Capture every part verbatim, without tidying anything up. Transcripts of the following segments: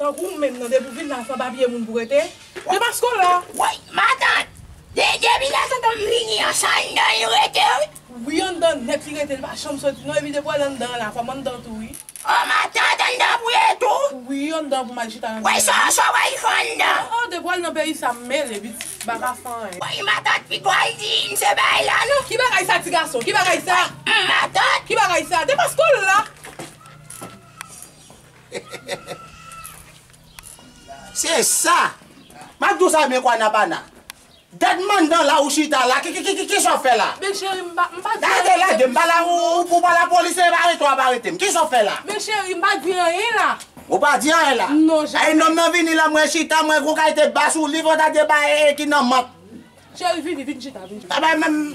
Tankou w menm nan, depi w vin la san papye moun pou rete. Depaske w la. Woy, matant! De, depi lè tonton m vini an, se anndan li rete, wi. Wi, anndan nèt li rete, li pa janm soti non, epi depi w al anndan la, fò m anndan tou, wi. Oh, matant, anndan pou ye tou? Wi, anndan pou m al chita anndan. Woy, sa, sa w al fè anndan? Oh, depi w al nan peyi sa, m mele, pitit, m pa ka fè anyen. Woy, matant, pito al di m se bagay la, non. Ki bagay sa, ti gason? Ki bagay sa? Matant! Ki bagay sa? Depaske w la. Se sa. M ap di w sa, men kwa n ap ana. Dat m anndan la, ou chita la. Ki, ki, ki, ki, ki sa w fè la? Men cheri, m pa, m pa di anyen. Gade, lage m pa la, ou, ou, ou pa lapolis, e pa rete w ap arete m. Ki sa w fè la? Men cheri, m pa di anyen la. Ou pa di anyen la? Non, jamè. Ay, nonm nan vini la, mwen chita, mwen gon kalite ba sou li, fò ta de ba e, e ki nan mant. Cheri, vini, vin chita, vin chita. Aba, menm,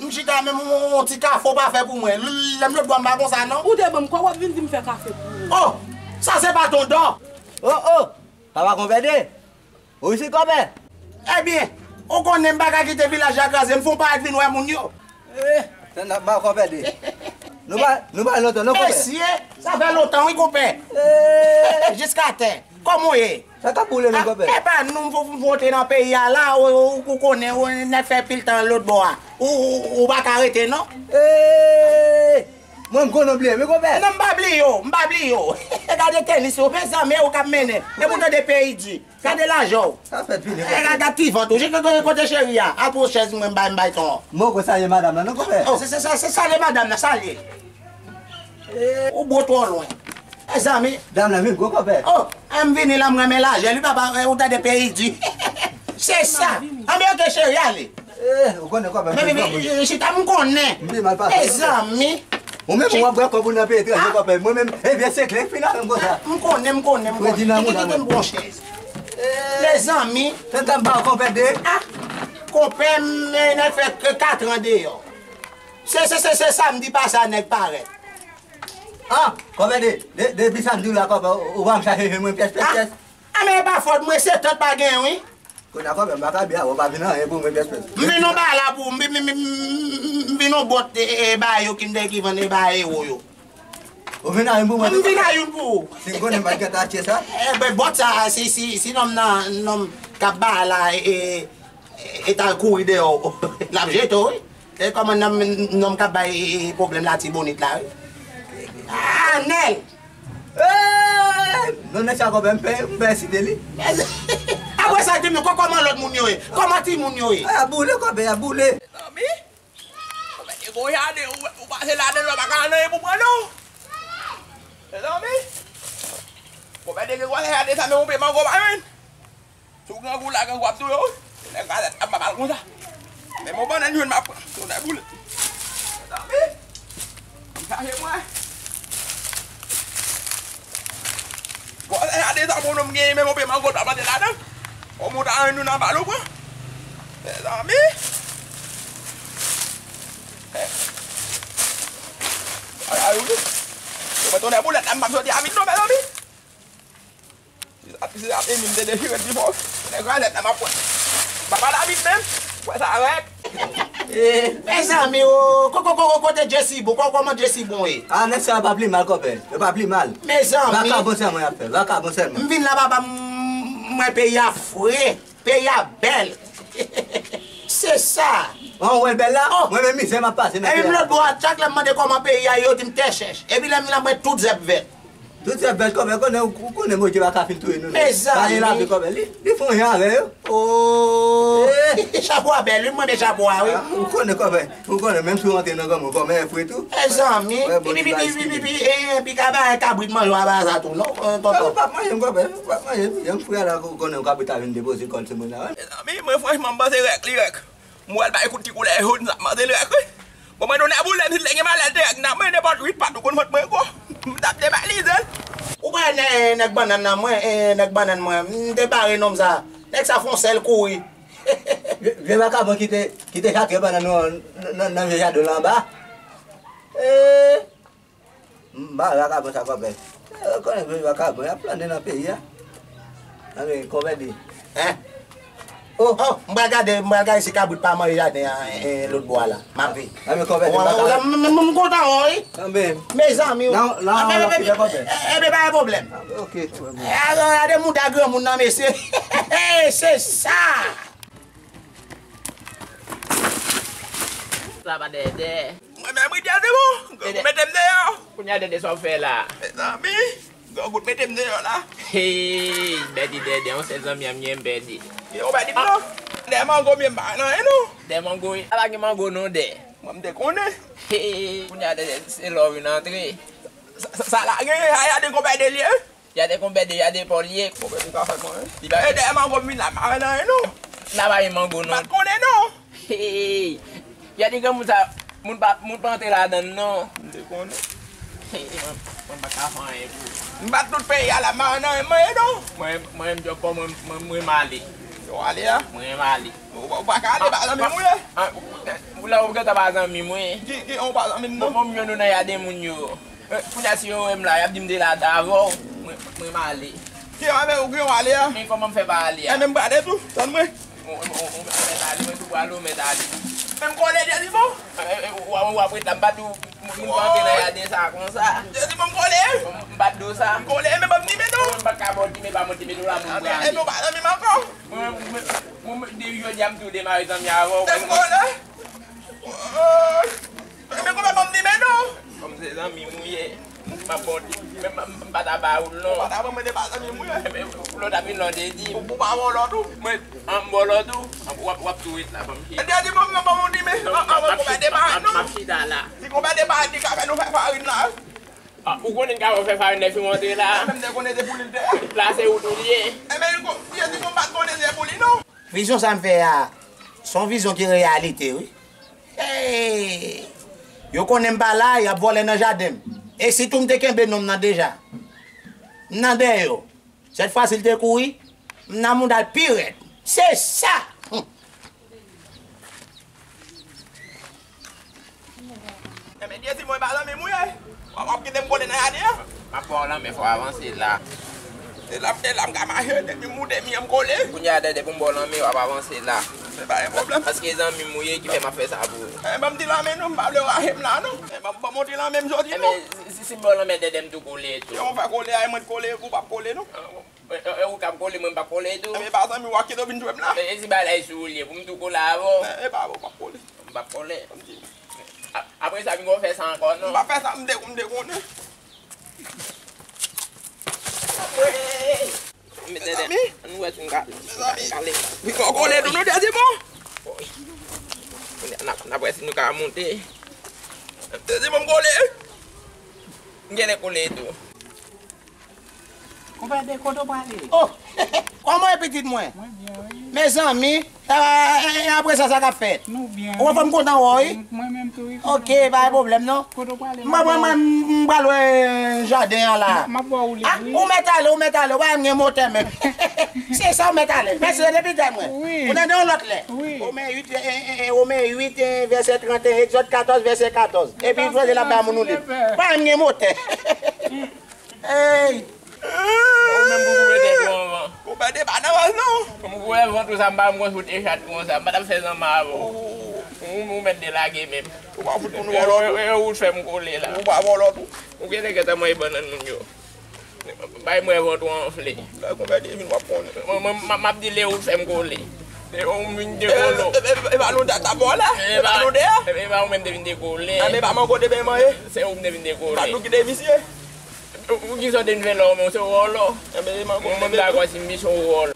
m chita menm, yon, yon ti kafe w pa fè pou mwen. L-, lè m lòt bò m pa konsa, non. Ou te ban m kwa, w ap vin di m fè kafe pou ou. Oh, sa se pa ton dò. Oh, oh, papa konpè de. Ou isit, konpè? Ebyen, ou konnen m pa ka kite vilaj la kraze, m fon parèt vin wè moun yo. Eh, tann ap ba konpè de. Nou pa, nou pa lontan, non, konpè? Mesye, sa fè lontan, wi, konpè. Eh. Jiskatè. Kòman w ye? Sa k ap boule, non, konpè? Ah, epa nou, m vo-, m vote nan peyi a la, ou, ou, ou konnen, ou nèk fè pil tan lòt bò a. Ou, ou, ou pa ka rete, non? Eh, mwen, m konnen w bliye m, wi, konpè. Non, m pa bliye w, m pa bliye w. Gade tenis yo, mezanmi, ou k ap mennen. E pou tande peyi di. Gade lajan w. Sa fèt vini, konpè. E gade ti vant ou. Kote, kote cheri a? Al pran chèz mwen, m bay, m bay ton. Mwen, konsa ye madanm nan, non, konpè? Oh, se, se, se, se salye madanm nan, salye. Ou bon twò lwen. Mezanmi. Dam nan vin gwo, konpè. Oh, m vini la, m renmen lajan li, papa, eh, ou tande peyi di. Se sa. Anben, oke, cheri, ale. Eh, ou konnen konpè, men, men, men, chita, m konnen. M pi mal pase, konpè. Mezanmi. Ou menm, ou ap bwè kòb ou nan peyi etranje, konpè. Mwen menm, ebyen, se kle final, m konsa. M konnen, m konnen, m konnen. Kredi nan mouda mwen. Kite m pran chèz. Mezanmi. Tantan m ba w konpè de. Ah, konpè, m, nèk fè ke katran deyò. Se, se, se, se samdi pase a nèg parèt. Ah, konpè de, de, depi samdi w la, konpè, ou, ou pa m chache jwenn mwen pyès, pyès, pyès. Ah, men e pa fòt mwen, se tant pa gen, wi. Kounye a, konpè, m pa ka byen avè w, pa vin anyen pou mwen, pyès, pyès. M vin yon bagay la pou, m vin, m vin, m vin yon bòt, e, e, ba yo ki m te ki vann e ba ewo yo. Ou vin a youn pou mwen? M vin a youn pou ou. Si m konnen m pa t gentan achte sa. E, ben, bòt sa, si, si, si nonm nan, nonm k ap ba la, e, e, e t al kouri deyò, l ap jete w, wi. E kòman nonm, nonm k ap bay, e, e, pwoblèm Latibonit la, wi. Anèl! Eh! Non, nèg sa konpè, m pè, m pè site li. Apre sa, di m, kò-, kòman lòt moun yo ye? Kòman timoun yo ye? A boule, konpè, a boule. Mezanmi, konpè, te gon jaden, ou, ou pase ladan, ou pa ka nan pou pran, non. Mezanmi, konpè, te gon jaden sa, men ou pe mango pa jwenn. Sou grangou la, grangou ap touye w, wi. Nèg gazèt ap mal konsa. Men mon bannann jwenn m ap pran. Tonnè boule. Mezanmi. Chache mwen. Bon, lè a de sa, mon nonm genyen, men mon pe mango ta plante ladan. On moun ta rann nou nan bal ou pran. Mezanmi. Ay, ay, ou di. Yo mwen tonnè boulèt la, m p ap soti a vit non, mezanmi. Si sa, si sa vini, m te dechire l pi fò. Nèg gazèt la, m ap wè. M pa pale a vit menm. Wè sa rèk. Eh, mezanmi, o, ko-, ko-, ko-, kote Jesibon? Ko-, kòman Jesibon ye? A, nèg sa yo pa pli mal, konpè. Yo pa pli mal. Mezanmi. Vakabon sèlman y ap fè. Vakabon sèlman. M vin la, papa, m, m wè peyi a fre. Peyi a bèl. Se sa. An, ou wè l bèl la? Oh. Mwen menm mizè m ap pase nan peyi a. Epi m lòt bò a, chak lè m mande kòman peyi a ye, yo di m tè chèch. Epi lè m vin la, m wè tout zèb vèt. Tout zèb vèt, kòmè, konnen, ou konnen Bondye pa ka fin touye nou, non. Mezanmi. Pa gen lavi, kòmè. Li, li fè yon jan avè yo. Oh. Eh. Chapo a bèl, wi, m renmen chapo a, wi. A, ou konnen, kòmè. Ou konnen, menm si w rantre nan granmoun, kòmè, fre tou. Mezanmi. Wè, Bondye pa eskize. Pi, pi, pi, pi, pi, pi, pi, ka ba kabrit manje a ba sa tou, non, tonton? Ou p ap manje m, kòmè. Ou p ap manje m. Jan m fre a la, ou konnen yon kabrit ta vin depoze kò l sou moun la, wi. Mezanmi, mwen, franchman, m panse rèk li rèk. M wè l bay kout ti koulè jòn sa, m panse l rèk, wi. Bon, mwen, tonnè boule m, si l te gen malè, l te rèk nan mwen, nenpòt uit pat, ou konn fòt mwen gwo. M t ap debalize l. Ou pa wè nè-, nèg bannann nan, mwen, eh, nèg bannann mwen, m te bare nonm sa. Nèg sa fè yon sèl kouri. Vye, vye vakabon ki te, ki te chatre bannann nou nan, nan, nan vye jaden lan anba. Eh. M pa wè vakabon sa, kòmè. Eh, ou konnen vye vakabon, y ap flane nan peyi a. Anben, kòmè di. Hein? Oh, oh, m pral gade, m pral gade si kabrit pa manje jaden an, eh, eh, lòt bò a la. M ap veye. Nan men kòvèt, m pa ka. M, m, m, m kontan wè w, wi. Nan men. Mezanmi, wi. Nan, nan, nan, nan, nan, nan, nan, nan, nan, pa gen pwoblèm. Ok, ok. Eh, gade mouda granmoun nan, mesye. Se sa. Sa pa Dèdè. Mwen menm wi, Dèdè, bon. Dèdè. Mete m deyò. Kounye a, Dèdè, sa w fè la? Mezanmi. Gwo gout mete m deyò la. Hey, Bèdi Dèdè, yon sèl zanmi an m ye, m pèdi. Yo, pa di m non. Dè mango m ye, m pa nan anyen non. Dè mango, a pa gen mango non, Dè. Mwen m te konnen. Hey, kounye a, Dèdè, se lò vin antre. Sa, sa, sa la gen, a, y a de konpè de lye. Y a de konpè de, y a de pòlye. Konpè de ka fè mwen. Li pa e dè mango m vin la, m pa nan anyen non. La pa gen mango non. M pa t konnen non. Hey! Gade granmoun sa, moun pa, moun pa antre ladann non. M te konnen. Hey, mwen, mwen pa ka fè anyen pou ou. M bat tout peyi a la, m pa nan anyen non. Mwen, mwen, m djòb kò mwen, mwen, mwen m ale. Yo ale a? Mwen m ale. Ou pa, ou pa ka ale, pa zanmi m ou ye? An, ou, ou la ou gentan pa zanmi mwen. Ki, ki, ou pa zanmi m non? Bon, bon, m jwenn ou nan jaden moun yo. Eh, kounye a si yo wè m la, y ap di m te la avè w, mwen, mwen m ale. Ki avè w, ki w ale a? Men kòman m fè pa ale a? Enben m prale tou, tann mwen. Ou, ou, ou, ou mèt ale, mwen tou prale, ou mèt ale. Men m kole Jezimo. Eh, eh, w, w, w ap ret la, m pa di w, moun, moun pa antre nan jaden sa konsa. Jezimo m kole. M, m pa di w sa. M kole, men ban m di men non. Mwen m pa ka ba w di men, pa mwen di men, nou la moun prale. Enben ou pa zanmi m ankò. Mwen, mwen, mwen, mwen, depi jodi a m tou demare zanmi avè w. Enben kole. Woy! Men konpè ban m di men non. Kòm se zanmi m ou ye, m ap ba w di, men m, m, m pa ta ba ou l non. Ou pa ta ban mwen de pa zanmi m ou ye. Men lè w ta vin la w te di m. Ou, ou pa ba w lòt ou? Mwen, an m ba w lòt ou? W ap, w ap tou ret la, ban m chita. Te di ban m, ban m di men. An, an, mwen konpè de pa non. M ap chita la. Di konpè de pa di ka fè nou fè farin la. Ah, ou konnen n ka fè farin lè fi monte la. Mwen menm te konnen se pou li l te ye. La se ou tou l ye. Enben, li di konn pa t konnen se pou li non. Vizyon sa m fè a, se yon vizyon ki reyalite, wi. Hey! Yo konnen m pa la, y ap vòlè nan jaden m. E sitou m te kenbe non m nan deja. M nan dèyè yo. Sèt fwa si l te kouri, m nan mouda l pi rèd. Se sa! Hum. Enben, Jezi, mwen pa zanmi m ou ye. W ap, w ap kite m kole nan jaden an? M ap ba w lanmen, fò w avanse la. Se la, se la m ka mache, depi m moute, m ye m kole. Kounye a, depi m ba w lanmen, w ap avanse la. Se pa yon pwoblèm. Paske zanmi m ou ye ki fè m ap fè sa pou ou. Enben, ban m ti lanmen non, m pa vle w rache m la non. Enben, ban m yon ti lanmen m jodi non. Enben, si, si, si m ba w lanmen, dèdè m tou kole tou. Yo, w fè kole a, e mwen t kole, ou p ap kole non. E, e, e, ou k ap kole, mwen m p ap kole tou. Enben, pa zanmi w a kite w vin jwe m la. E, e si bagay sou ou l ye, pou m tou kole avè w? E, e pa, ou p ap kole. M p ap kole. A, apre sa, m gon fè sa ankò, non. M p ap fè sa, m de, m de konnen. Mezanmi. Ann wè si n ka, si n ka kale. Wi, fò w kole tou, non, Dèdi, bon. Kounye a, n ap, n ap wè si nou ka monte. Dèdi, bon, m kole. M genlè kole tou. Konpè de, kote w prale? Oh! Kòman w ye, pitit mwen? Mwen byen, wi. Mezanmi, e, e, e, apre sa, sa k ap fèt? Nou byen, wi. Ou wè, fò m kontan wè w, wi. Mwen menm tou, wi. Ok, pa gen pwoblèm, non. Kote w prale? Mwen, mwen, mwen, m pral wè jaden an la. M ap ba w li, wi. Ah, ou mèt ale, ou mèt ale, ou pa menm gen motè menm. Se sa, ou mèt ale. Mèsi, repete mwen. Wi. Ou tande yon lòt lè. Wi. Women uit, e, e, e, Women uit, e, vèsè trannteyen, Egzòd katòz, vèsè katòz. Epi, fò l ap bay moun ou li. Pa menm gen motè. Ey! Ou menm pou koupe tèt ou anvan. Ou pa de pa nan raz non. Kòm ou koupe vant ou sa, m pa menm konn fout echat konsa, m pa t ap fè zanmi avè w. Ou, ou, ou mèt delage menm. Ou pa fout moun wòlò tou. E, e, e, ou t fè m kole la. Ou pa wòlò tou. Ou genlè gentan manje bannann moun yo. Bay mwen vant ou anfle. Lè konpè de vin w ap konnen. Mwen, mwen, m, m ap di lè ou t fè m kole. E, ou vin dekole. E, e, e, e pa nou t ap wòlò. E pa nou de a. E, e pa ou menm te vin dekole. E, men pa manko te ben manje. Se ou m te vin dekole. Pa nou ki te visye. Ou, ou kisa w te vin fè la ou menm, se wòlò. Enben, e manko. Mwen, mwen m dakò si m vin se wòlò.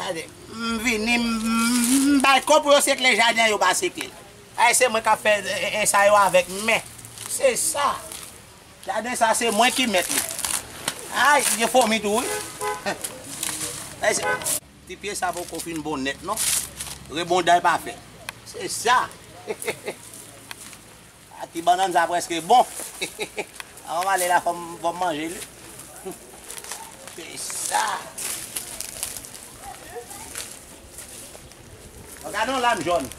Gade, m vini, m, m, m bay kò pou yo sekle jaden an, yo pa sekle l. Ay, se mwen k ap fè, e, e, sa yo avèk men. Se sa. Jaden sa, se mwen ki mèt li. Ay, gen fomi tou, wi. Ay, se, ti pye sa poko fin bon nèt, non. Rebonday pa fèt. Se sa. A, ti bannann sa prèske bon. Anvan m ale la, fò m, fò m manje li. Se sa. Gade yon lam jòn.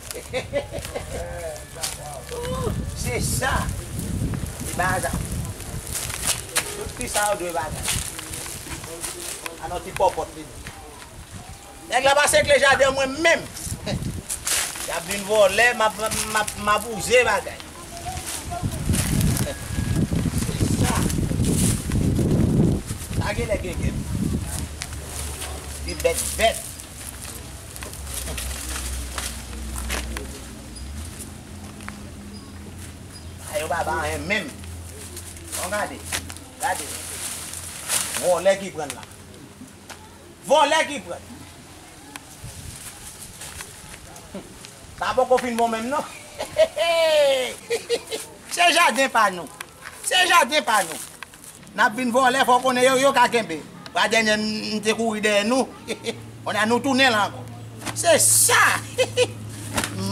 Se sa. Li bagay sa. Tout fi sa yo dwe bagay. Alò, ti pòpòt li. Nèg la pa sekle jaden mwen menm. Y ap vin vòlè, m ap, m ap, m ap wouze bagay. Se sa. Sa genlè gen kè. Ti bèt vèt. A yo pa ba anyen menm. Bon, gade. Gade. Vòlè ki pran la. Vòlè ki pran. Sa poko fin bon menm non. Se jaden pa nou. Se jaden pa nou. N ap vin vòlè, fò w konnen yo, yo ka kenbe. Fwa dènye m, m te kouri dèyè nou. Kounye a nou tounen la ankò. Se sa!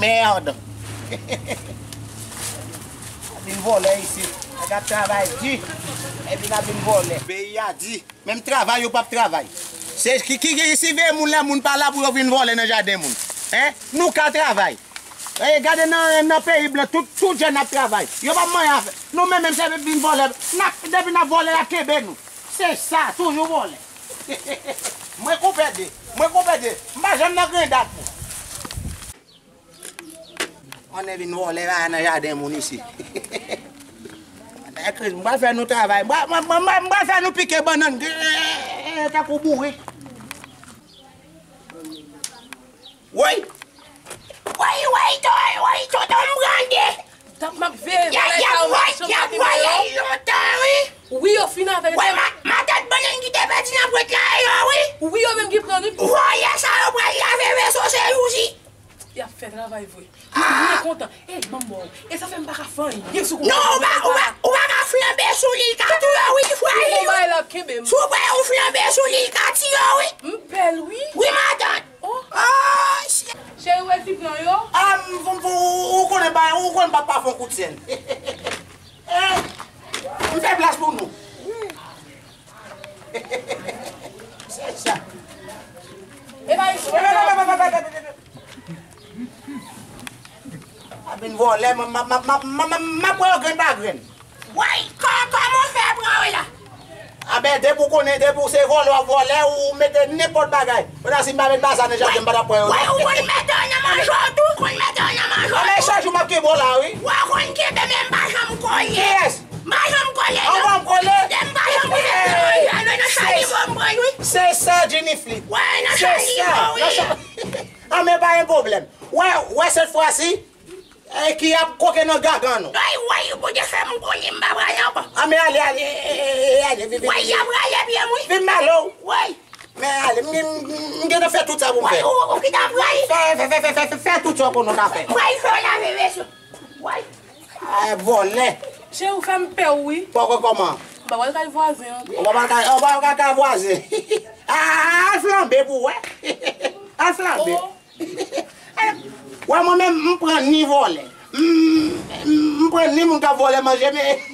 Mèd! N ap vin vòlè isit. Nèg ap travay di. Epi n ap vin vòlè. Peyi a di. Menm travay, yo p ap travay. Se ki, ki, ki siveye moun lè moun pa la pou yo vin vòlè nan jaden moun. Hein? Nou ka travay. E, gade nan, nan peyi blan, tout, tout jèn ap travay. Yo p ap manyen afè. Nou menm, menm se vin vòlè. N ap, depi n ap vòlè, y ap kenbe nou. Se sa, toujou vòlè. Mwen koupe de. Mwen koupe de. M pa janm nan grenn dat, non. Ann vin vòlè la nan jaden moun isi. Mèkredi, m pral fè nou travay. M pral, m pral, m pral, m pral fè nou pike bannann, eh, eh, eh, tankou bourik. Woy! Woy, woy, to, woy, tonton m grande! Tank m ap veye vòlè sa yo, m ap chanm kote m yo. Y ap vòlè lontan, wi. Wi, yo fin avè l. Woy, ma, matant bannann ki te pèdi nan pwent la, e yo, wi. Wi, yo menm ki pran, wi. Vòlè sa yo pral lave veso se jouzi. Y ap fè travay vre. Wi, wi, yo kontan. Ey, manman, e sa fè m pa ka fè anyen sou kote. Non, ou pa, ou pa, ou pa ka flanbe sou li, l ka touye w, wi, frè. Wi, bagay la ap kenbe m. Si w wè ou flanbe sou li, l ka tiye w, wi. M pè l, wi. Wi, matant. Oh. Oh, shit. Cheri, ou wè ti plan yo? Ah, m, m, m, ou konnen pa, ou konnen pa, pa fè yon kout sèl. Eh, m fè plas pou nou. Se sa. E pa isit. A vin vòlè, m, m, m ap wè yo grenn pa grenn. Woy, kò, kòman w fè pran w la? Anben, depi w konnen, depi w se vòlè w ap vòlè, ou mete nenpòt bagay. Pandan si m pa met bazar nan jaden, m pa t ap pran yo non. Woy, ou konn mete yo nan manje w tou, ou konn mete yo nan manje w tou. Anben, chak jou m ap kenbe w la, wi. Woy, ou konn kenbe, men m pa janm kole. Kiyès? M pa janm kole. An, w pa janm kole? Lè m pa janm kole, nan manje, nan, nan chalivo m pran, wi. Se sa, Jennifer. Woy, nan chalivo, wi. Anben, pa gen pwoblèm. Wè, wè, sèt fwa si, eh, ki ap koke nan gagan nou. Ay, woy, Bondye fè m konnen m pa prale ankò. Anben, ale, ale, eh, eh, eh, ale, vin, vin. Woy, y ap rale pye m, wi. Vin m ale w. Woy. Men ale, m, m, m gentan fè tout sa pou m fè. Woy, ou, ou ki ta pral. Fè, fè, fè, fè, fè, fè tout sa w konnen w ka fè. Pral fè w lave veso. Woy. Ah, vòlè. Cheri, ou fè m pè, wi. Pòkò kòman? M pa pral kay vwazen an. Ou pa pral kay, ou pa pral kay vwazen. Ah, al flanbe pou wè. Al flanbe. Oh. Wè, mwen menm, m pran ni vòlè. M, m, m pran ni moun k ap vòlè manje, men.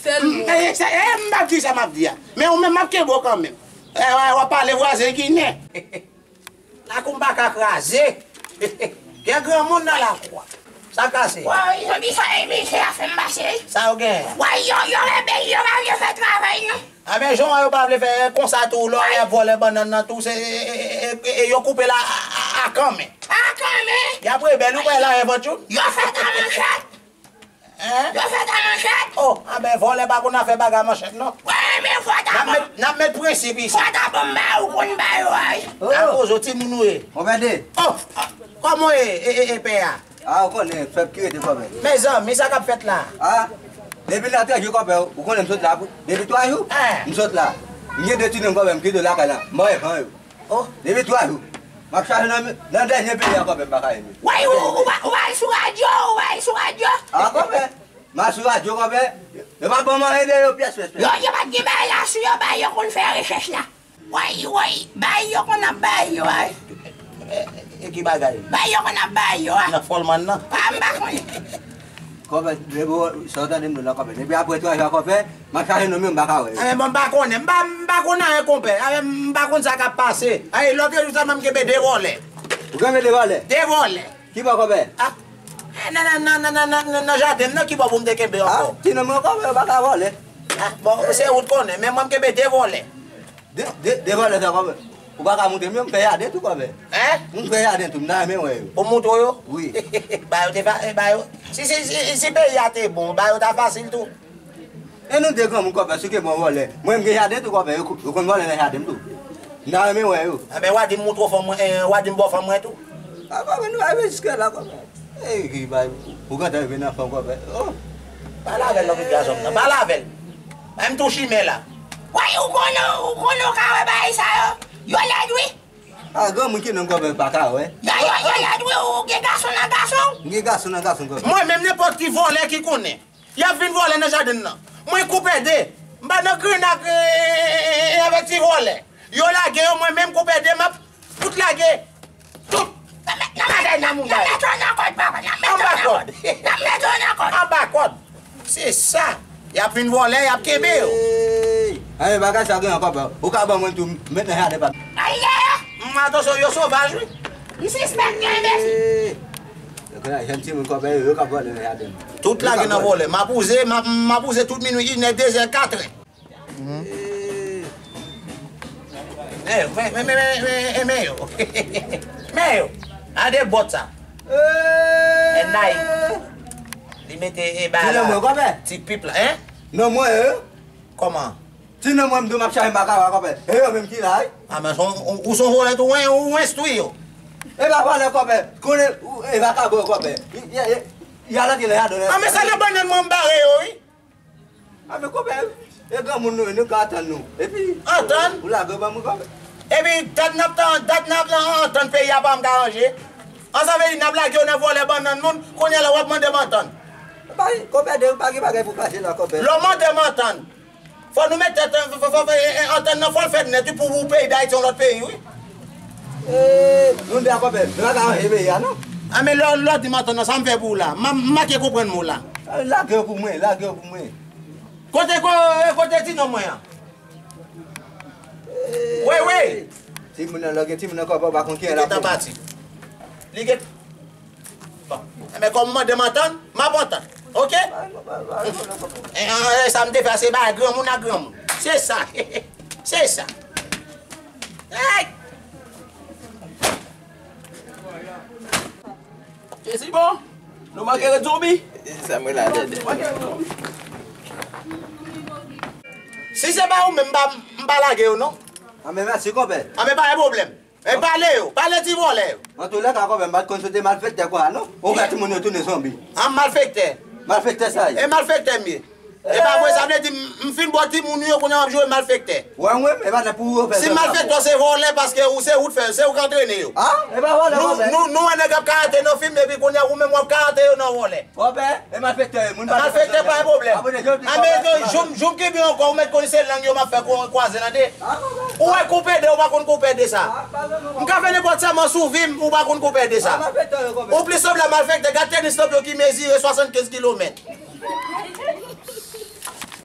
Sèlman. M, eh, se, eh, m p ap di sa m ap di a. Men ou menm, m ap kenbe w kanmenm. Eh, w, w ap pale vwazen ginen. Lakou m pa ka kraze. Gen granmoun nan lakou a. Sa kase. Woy, zanmi, sa e misye a fè m pase. Sa yo gen? Woy, yo, yo rebèl, yo pa vle fè travay, non. Anben, jan yo pa vle fè konsa tou, lò y ap vòlè bannann nan tou, se, e, e, e, e, e yo koupe l a, a, a, a kanmen. A kanmen? Y ap rebèl, ou kwè la envant yo? Yo fè ta manchèt. Hein? Yo fè ta manchèt. Oh, anben, vòlè pa konn afè bagay manchèt, non. Wè, men fò ta ban. N ap met, n ap met prensip isi. Fò ta ban m ba ou konn ba yo, ay. Oh. Akoz ou timoun ou ye? Konpè de. Oh, oh, kòman w ye, e, e, e, pè a? Ah, ou konnen, pèp ki rete kòmè. Mezanmi, sa k ap fèt la? Ah, depi nan trant jou kòmè, ou konnen m sot la pou, depi twa jou, eh, m sot la. M gen de timoun kòmè, m kite yo lakay la. M bay van yo. Oh. Depi twa jou. M ap chache nan, nan dènye peyi a kòmè, m pa ka rive. Woy, ou, ou, ou pa, ou pa al sou radyo, ou pa al sou radyo. Ah, kòmè. M al sou radyo, kòmè. Yo pa ban m anyen de yo pyès, pyès, pyès. Yo, yo pa t gen bagay la sou yo, bay yo konn fè rechèch la. Woy, woy, bay yo konn ap bay yo a. E, e, e ki bagay? Bay yo konn ap bay yo a. Nan fòlmann nan? Pa, m pa konnen. Kòmè, depi w, sa w tande m di w la, kòmè. Depi apre twa jou a, kòmè, m ap chache nonm yo, m pa ka wè yo. Anben, bon, m pa konnen. M pa, m pa konn anyen, konpè. Anben, m pa konn sa k ap pase. Ay, lòt jou sèlman m kenbe de vòlè. Ou kenbe de vòlè? De vòlè. Ki bò, kòmè? Ah, eh, nan, nan jaden m nan, ki bò pou m te kenbe ankò? Ah, ti nonm yo, kòmè, yo pa ka vòlè. Ah, bon, se ou t konnen, men mwen m kenbe de vòlè. De, de, de vòlè sa kòmè. Ou pa ka montre m yo, m fè jaden tou, kòpè. Hein? M fè jaden tou, m ta renmen wè yo. Pou montre w yo? Wi. Ba yo te fa-, ba yo. Si, si, si, si peyi a te bon, ba yo ta fasil tou. E nou de granmoun, kòpè, si ke bon vòlè. Mwen, m gen jaden tou, kòpè, yo, yo konn vòlè nan jaden m tou. M ta renmen wè yo. Enben, w a di m montre w fanm mwen, eh, w a di m ba w fanm mwen tou. A, kòpè, nou pa rive jiske la, kòpè. Ey, ki bay, ou gentan rive nan fanm, kòpè. Oh. Pale avè l non, pitit gason m nan. Pale avè l. Bay m tou chimè la. Woy, ou konnen, ou konnen ou ka wè bagay sa yo. Yo lèd wi. A, granmoun ki non kòpè pa ka wè. Yo, yo, yo lèd wi, ou gen gason nan gason. M gen gason nan gason kòpè. Mwen menm nenpòt ki vòlè ki konnen. Y ap vin vòlè nan jaden nan. Mwen koupe de. M pa nan grenn ak, eh, eh, eh, eh, avèk ti vòlè. Yo lage yo, mwen menm koupe de, m ap tout lage. Tout. N ap met, n ap met, n ap met yo nan kòd, papa. N ap met yo nan kòd. N ap met yo nan kòd. Anba kòd. Se sa. Y ap vin vòlè, y ap kenbe yo. Ey! Anyen bagay sa gen ankò, bro. Ou ka ban mwen tou, m met nan jaden pa m. Ay, ay, ay! M, atansyon, yo sovaj, wi. M sispèk gen enbesil. Ey! Yo konn jèn timoun kòpè yo, yo ka vòlè nan jaden. Tout lage nan vòlè. M ap wouze, m ap, m ap wouze tout minwi, inè, dezè, katrè. Ey! Men yo, men, men, men, men, men, men yo. Men yo. Gade bòt sa. Ey! E Nike. Li mete e bagay la. Ti nonm mwen, kòpè. Ti pip la, hein? Nonm mwen, eh? Kòman? Ti nonm mwen, m di w m ap chache makara, kòpè. E yo menm ki la, wi. A, men se yon, ou, ou se yon vòlè tou, wen, ou enstwi yo. E pa vòlè, kòpè. Konnen, ou, e vakabon, kòpè. Y, y, y, y al antre nan jaden. A, men sa nan bannann mwen, m bare yo, wi. A, men kòpè, e granmoun nou, nou ka antann nou. Epi, antann? Ou lage ban mwen, kòpè. Epi, dat n ap tan, dat n ap antann peyi a pa m ka ranje. An, sa vle di n ap lage yo nan vòlè bannann moun, kounye a la w ap mande m antann. Bay, kòpè, de, pa gen bagay pou fache la, kòpè. Lè w mande m antann, fò nou met tèt, fò, fò, fò, e, e, antann nan, fò l fèt nèt, wi, pou, pou peyi Dayiti yon lòt peyi, wi. E, nou de a, kòpè, nou pa ka ranje peyi a, non. A, men lè, lè w di m antann nan, sa m fè pou w la? M, m manke konprann mo la. A, lage yo pou mwen, lage yo pou mwen. Kote, ko-, e, kote ti nonm mwen an? Wi, wi. Timoun nan, lè gen timoun nan kòpè, ou pa konn kijan l ap gentan pati. Li gen, bon. Enben, kòm ou mande m antann, m ap antann. Oke? E, e, e, sa m te fè, se bagay granmoun ak granmoun. Se sa. Se sa. Hey! Jezi bon, nou manke ret zonbi. Sa mwen la dèdè. Si se pa ou menm, m pa, m pa lage yo, non. Anben, mèsi, kòpè. Anben, pa gen pwoblèm. E pale yo, pale ti vòlè yo. Antoulèka, kòpè, m pa t konn se te malfektè kwa, non. Ou wè timoun yo tounen zonbi. An malfektè. Malfektè sa ye. E malfektè m ye. E pa vre, sa vle di m, m fin bò timoun yo, kounye a m ap joure malfektè. Wè, wè, e pa nan pou ou yo fè sa. Si malfektè w se vòlè, paske ou se ou t fè, se ou k antrene yo. A, e pa vòlè, nou, kòpè. Nou, nou wè nèg ap karate nan fim, epi kounye a ou menm w ap karate yo nan vòlè. Kòpè, e malfektè, moun pa. Malfektè pa gen pwoblèm. Apre de jodi, a, men kòpè, jou, jou m kenbe ankò, ou mèt konn se lang yo m ap fè kwa-, kwaze nan de. A, kòpè. Ou wè koupe de, ou pa konn koupe de sa. A, pa vre, non, kòpè. M ka fè nenpòt sèman sou vi m, ou pa konn koupe de sa. A, malfektè yo, kòpè. Ou plis sanble a malfektè, gad tenis lanp yo ki mezire swasannkenz kilomèt.